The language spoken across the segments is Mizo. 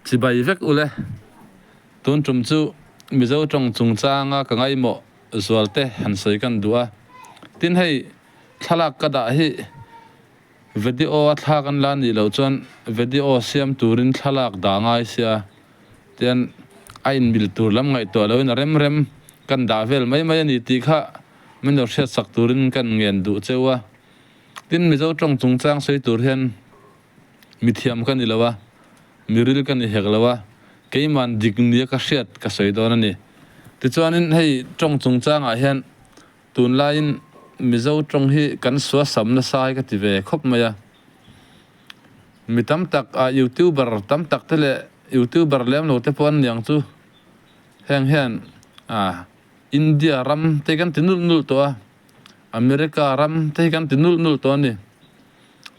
Chibai vek ule. Tun tum chu Mizo tawng chungchanga ka ngaimawh zualte han sawi kan duh a. Tin hei thlalak ka dah hi video a thlak an la nih loh chuan video siam turin thlalak dah ngai sia tian a inmil tur lam ngaihtuah loin a rem rem kan dah vel mai mai a ni tih kha min lo hriatsak turin kan ngen duh cheu a. Tin Mizo tawng chungchang sawi tur hian Mithiam ka ni lo a, miril ka ni hek lo a, keiman dik nia ka hriat ka sawi dawn a ni. Tichuanin hei tawng chungchangah hian tunlaiin Mizo tawng hi kan suasam nasa hi ka ti ve khawp mai a. Mi tam tak ah youtuber tam tak te leh youtuber lem lo te pawh an niang chu heng hian ah India ram te hi kan ti nulh nulh tawh a, America ram te hi kan ti nulh nulh tawh a ni.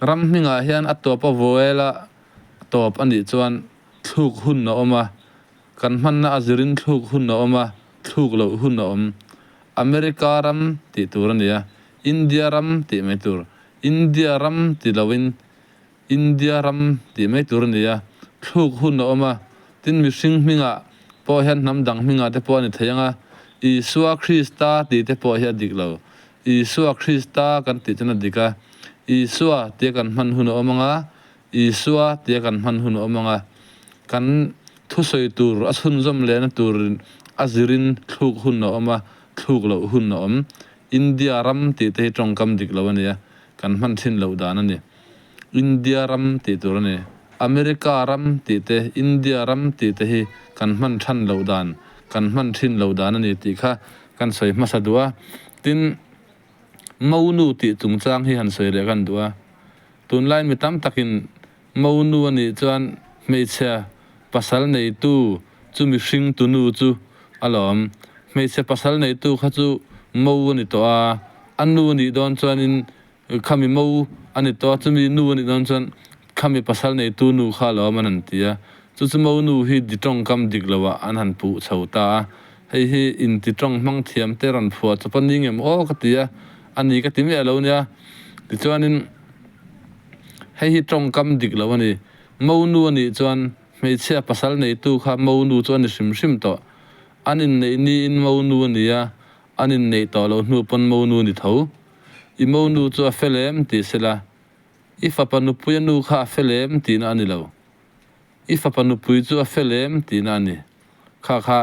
Ram hmingah hian a tawp a vawel a tawp a nih chuan thluk hun a awm a, kan hmanna a zirin thluk hun a awm a, thluk loh hun a awm. America ram tih tur a ni a, India ram tih mai tur. India ram ti loin India ram tih mai tur a ni a, thluk hun a awm a, tin mihring hmingah pawh hian hnam dang hmingah te pawh a ni thei ang a, Isua Krista tih te pawh hi a dik lo. Isua Krista kan tih chuan a dik a, Isua tia kan hman hun a awm ang a, Isua tia kan hman hun a awm ang a, kan thusawi tur a chhunzawm lehna tur a zirin thluk hun a awm a, thluk loh hun a awm. India ram tih te hi tawngkam dik lo a ni a, kan hman thin loh dan a ni. India ram tih tur a ni. America ram tih te, India ram tih te hi kan hman than loh dan, kan hman thin loh dan a ni tih kha kan sawi hmasa duh a. Tin, Monu tih chungchang hi han sawi leh kan duh a. Tunlai mi tam takin Monu a nih chuan hmeichhe pasal neitu chu mihring tunu chu a lawm. Hmeichhe pasal neitu kha chu Mo a ni tawh a, a nu a nih dawn chuanin Khami mo a ni tawh a, chumi nu a nih dawn chuan khami pasal neitu nu kha lo awm an han ti a, chu chu mo nu hi di tawngkam dik loh ah an han puh chho ta a, hei hi inti tawng hmang thiam te rawn phuah chawp a ni ngem aw ka ti a, a ni ka ti miah lo nia, tichuanin hei hi tawngkam dik loh a ni, mo nu a nih chuan hmeichhia pasal neitu kha mo nu chu a ni hrim hrim tawh, an inneih niin mo nu a ni a, an inneih tawh loh hnu pawn mo nu a ni tho. I mo nu chu a fel em? tih sela, I fapa nupuia nu kha a fel em? tihna a ni lo. I fapa nupui chu a fel em? tihna a ni. Kha kha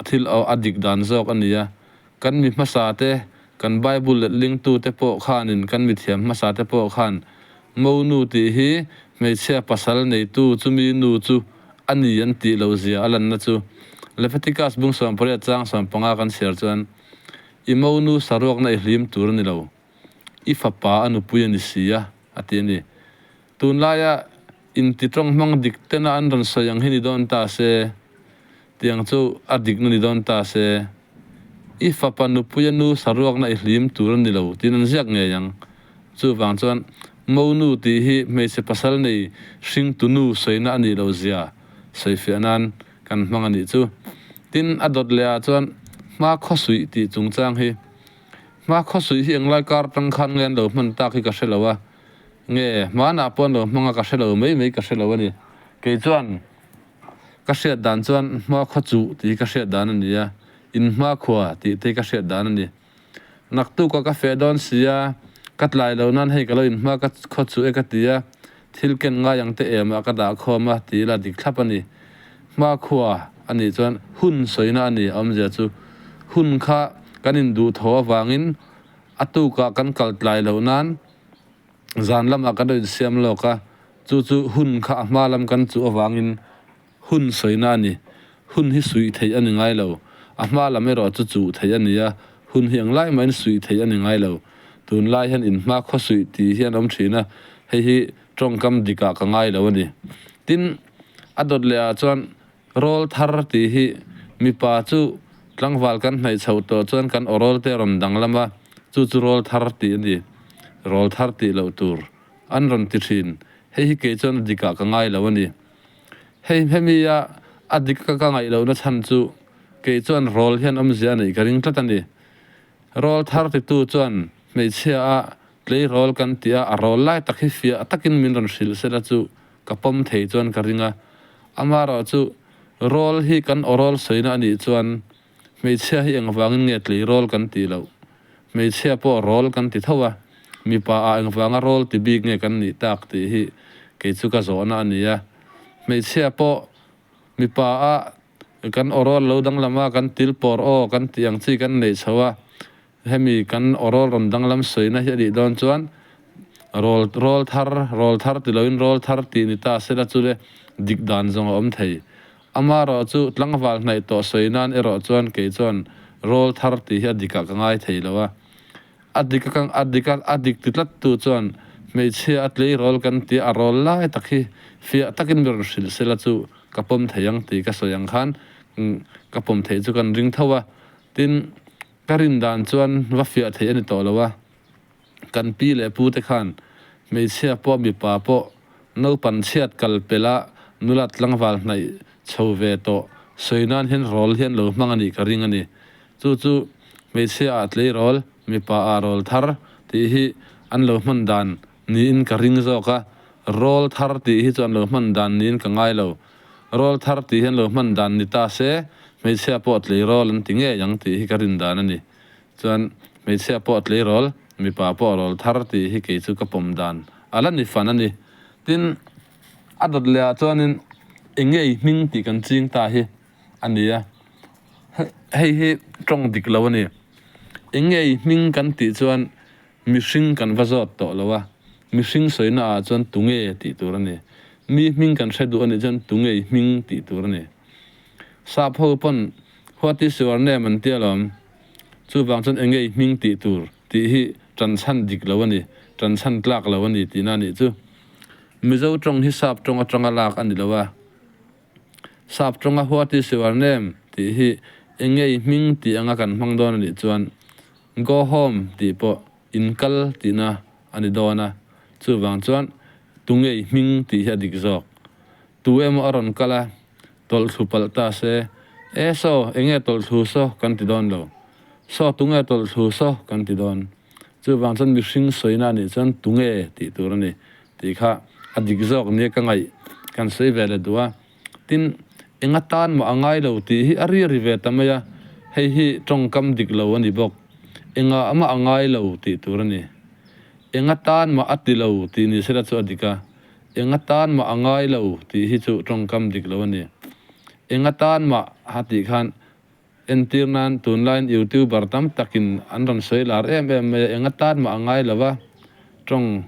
thil a dik dan zawk a ni a. Kan mi hmasa te, kan Bible letlingtute pawh khanin kan mithiam hmasa te pawh khan mo nu tih hi hmeichhia pasal neitu chumi nu chu a ni an tih loh zia a lanna chu Leviticus bung 18 chang 15 kan chhiar chuan I monu saruakna i hlim tur a ni lo, i fapa a nupui a ni si a, a ti a ni. Tunlaia inti tawng hmang dik tena an rawn sawi ang hi ni dawn ta se, tiang chu a dikna ni dawn ta se, i fapa nupui a nu saruakna i hlim tur a ni lo tiin an ziak ngei ang. Chuvang chuan monu tih hi hmeichhe pasal nei hringtu nu sawina a nih loh zia sawifiah nan kan hmang a nih chu. Tin, a dawt leh ah chuan hma khawsuih tih chungchang hi, hma khawsuih hi englai kar tang khan nge an lo hman tak hi ka hre lo a, nge hmanah pawh an lo hmang a ka hre lo mai mai ka hre lo a ni. Kei chuan ka hriat dan chuan hma khawchuh tih hi ka hriat dan a ni a, in hma khua tih te hi ka hriat dan a ni. Naktuk a ka feh dawn si a, ka tlai lo nan hei ka lo inhma ka khaw chu e ka ti a, thil ken ngai ang te em ah ka dah khawm a ti ila dik thlap a ni. Hma khua a nih chuan hun sawina a ni a awmzia chu hun kha kan induh tho avangin a tukah kan kal tlai loh nan zan lamah kan lo insiam lawk a, chu chu hun kha a hma lam kan chuh avangin Hun sawina a ni. Hun hi suih theih a ni ngai lo. A hma lam erawh chu chuh theih a ni a, hun hi englai mahin suih theih a ni ngai lo. Tunlai hian inhma khaw suih tih hi an awm thin a, hei hi tawngkam dikah ka ngai lo a ni. Tin, a dawt leh ah chuan rawl thar tih hi mipa chu tlangval kan hnaih chhoh tawh chuan kan aw rawl te a rawn danglam a, chu chu rawl thar tih a ni. Rawl thar tih loh tur an rawn ti thin. Hei hi kei chuan a dikah ka ngai lo a ni. Hei hemi a a dik ka ka ngaih lohna chhan chu kei chuan rawl hian awmzia a neih ka ring tlat a ni. Rawl thar titu chuan hmeichhia a tleirawl kan tih a, a rawl lai tak hi fiah takin min rawn hrilh sela chu ka pawm thei chuan ka ring a. Amaherawhchu rawl hi kan awrawl sawina a nih chuan hmeichhia hi engvangin nge tleirawl kan tih loh? Hmeichhia pawh rawl kan ti tho a, mipa ah engvanga rawl ti bik nge kan nih tak tih hi kei chu ka zawhna a ni a. Hmeichhia pawh mipa ah kan awrawl lo danglam a, kan til pawr aw kan tih ang chi kan neih chho a, Hemi kan awrawl rawn danglam sawina hi a nih dawn chuan rawl rawl thar rawl thar ti loin rawl thar tih ni ta sela chu le dik dan zawng a awm thei. Amaherawh chu tlangval hnaih tawh sawi nan erawh chuan kei chuan rawl thar tih hi a dikah ka ngai thei lo a. A dik a a dik a a dik ti tlat tu chuan hmeichhia a tleirawl kan tia a rawl lai tak hi fiah takin mi rawn hrilh sela chu ka pawm thei ang tih ka sawi ang khan ka pawm theih chu kan ring tho a. Tin. Ka rin dan chuan va fiah theih a ni tawh lo a, kan pi leh pu te khan hmeichhia pawh mipa pawh naupan chhiat kal pelh a nula tlangval hnaih chho ve tawh sawi nan hian rawl hian lo hmang a nih ka ring a ni. Chu chu hmeichhia ah tleirawl, mipa ah rawl thar tih hi an lo hman dan niin ka ring zawk a, rawl thar tih hi chu an lo hman dan niin ka ngai lo. Rawl thar tih hian lo hman dan ni ta se, hmeichhia pawh tleirawl an ti ngei ang tih hi ka rin dan a ni. Chuan hmeichhia pawh tleirawl, mipa pawh rawl thar tih hi kei chu ka pawm dan a la ni fan a ni. Tin, a dawt leh ah chuanin eng nge i hming tih kan ching ta hi a ni a, hei hi tawng dik lo a ni. Eng nge i hming kan tih chuan Mihring kan va zawt tawh lo a, mihring sawina ah chuan tunge tih tur a ni. Mi hming kan hre duh a nih chuan tunge i hming tih tur a ni. Sap ho pawn What is your name an tia lawm. Chuvang chuan enge i hming tih tur tih hi tan chhan dik lo a ni, tan chhan tlak lo a ni tihna a nih chu. Mizo tawng hi sap tawng atanga lak a ni lo a. Sap tawnga What is your name tih hi enge i hming tih anga kan hmang dawn a nih chuan Go home tih pawh in kal tihna a ni dawn a, chuvang chuan tunge i hming tih hi a dik zawk. Tu emaw a rawn kal a, tawlhthlu palh ta se, E saw, enge tawlhthlu saw kan ti dawn lo. Saw tunge tawlhthlu saw kan ti dawn. Chuvang chuan mihring sawina a nih chuan tunge tih tur a ni tih kha a dik zawk nia ka ngaih kan sawi ve leh duh a. Tin, eng atan mah a ngai lo tih hi a ri ri ve ta mai a, hei hi tawngkam dik lo a ni bawk. Engah mah a ngai lo tih tur a ni. Eng atan mah a ti lo tih ni sela chu a dik a, eng atan mah a ngai lo tih hi chu tawngkam dik lo a ni. Eng atan mah a tih khan entir nan tunlaiin youtuber tam takin an rawn sawi lar em em mai a, eng atan mah a ngai lo va, tawng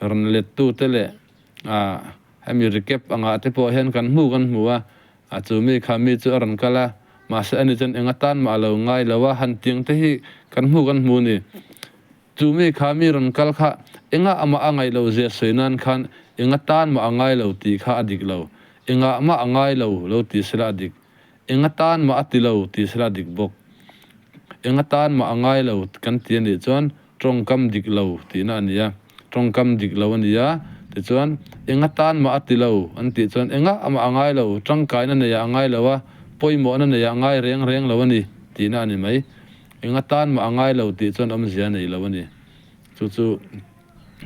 rawn lettute leh ah Hemi recap angah te pawh hian kan hmu kan hmu a, a chu mi kha mi chu a rawn kal a, mahse ani chuan eng atan mah a lo ngai lo a, han tiang te hi kan hmu kan hmu a ni. Chu mi kha mi rawn kal kha engah amah a ngaih loh zia sawi nan khan eng atan mah a ngai lo tih kha a dik lo, engah mah a ngai lo lo ti sela a dik, eng atan mah a ti lo ti sela a dik bawk. Eng atan mah a ngai lo kan ti a nih chuan Tawngkam dik lo tihna a ni a, tawngkam dik lo a ni a, tichuan enga tan mah a ti lo an tih chuan engah amah a ngai lo, tangkaina neiah a ngai lo a, pawimawhna neiah a ngai reng reng lo a ni tihna a ni mai. Enga tan mah a ngai lo tih chuan awmzia a nei lo a ni. Chu chu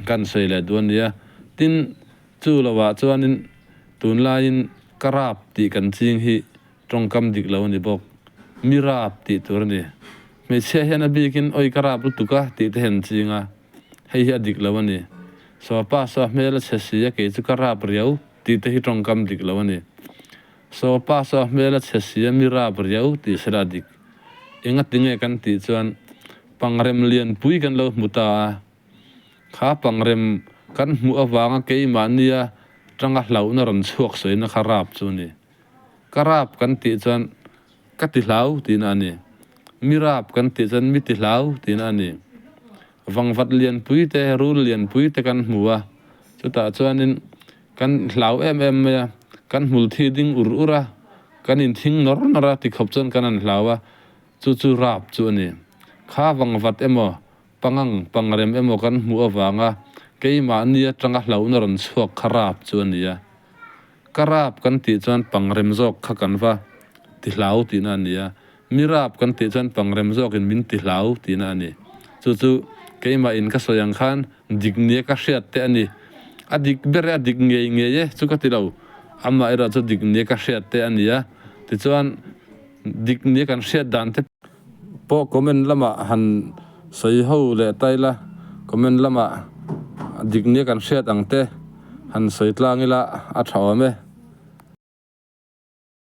kan sawi leh duh a ni a. Tin, chu lovah chuanin tunlaiin ka rap tih kan ching hi Tawngkam dik lo a ni bawk. Mi rap tih tur a ni. Hmeichhia hian a bikin awi ka rap lutuk a tih te hian an ching a, hei hi a dik lo a ni. Sawpa saw hmel a chhe si a kei chu ka rap riau tih te hi tawngkam dik lo a ni. Sawpa saw hmel a chhe si a mi rap riau tih sela a dik. Enga tinge kan tih chuan pangrem lianpui kan lo hmu ta a. Kha pangrem kan hmuh avanga keimahnia tanga hlauhna rawn chhuak sawina kha rap chu a ni. Ka rap kan tih chuan ka ti hlau tihna a ni. Mi rap kan tih chuan mi ti hlau tihna a ni. Vangvat lianpui te, rul lianpui te kan hmu a, chutah chuanin kan hlau em em mai a, kan hmul thi ding ur ur a, kan inthing nawr nawr a tikhawp chuan kan han hlau a, chu chu rap chu a ni. Kha vangvat emaw, pangang, pangrem emaw kan hmuh avanga keimahni atanga hlauhna rawn chhuak kha rap chu a ni a. Ka rap kan tih chuan pangrem zawk kha kan va ti hlau tihna a ni a, mi rap kan tih chuan pangrem zawkin min ti hlau tihna a ni. Chu chu keimah in ka sawi ang khan dik nia ka hriat te a ni. A dik ber e, a dik ngei ngei e chu ka ti lo. Amaherawh chu dik nia ka hriat te a ni a, tichuan dik nia kan hriat dan te pawh comment lamah han sawi ho leh ta ila, comment lamah dik nia kan hriat ang te han sawi tlang ila a tha awm e.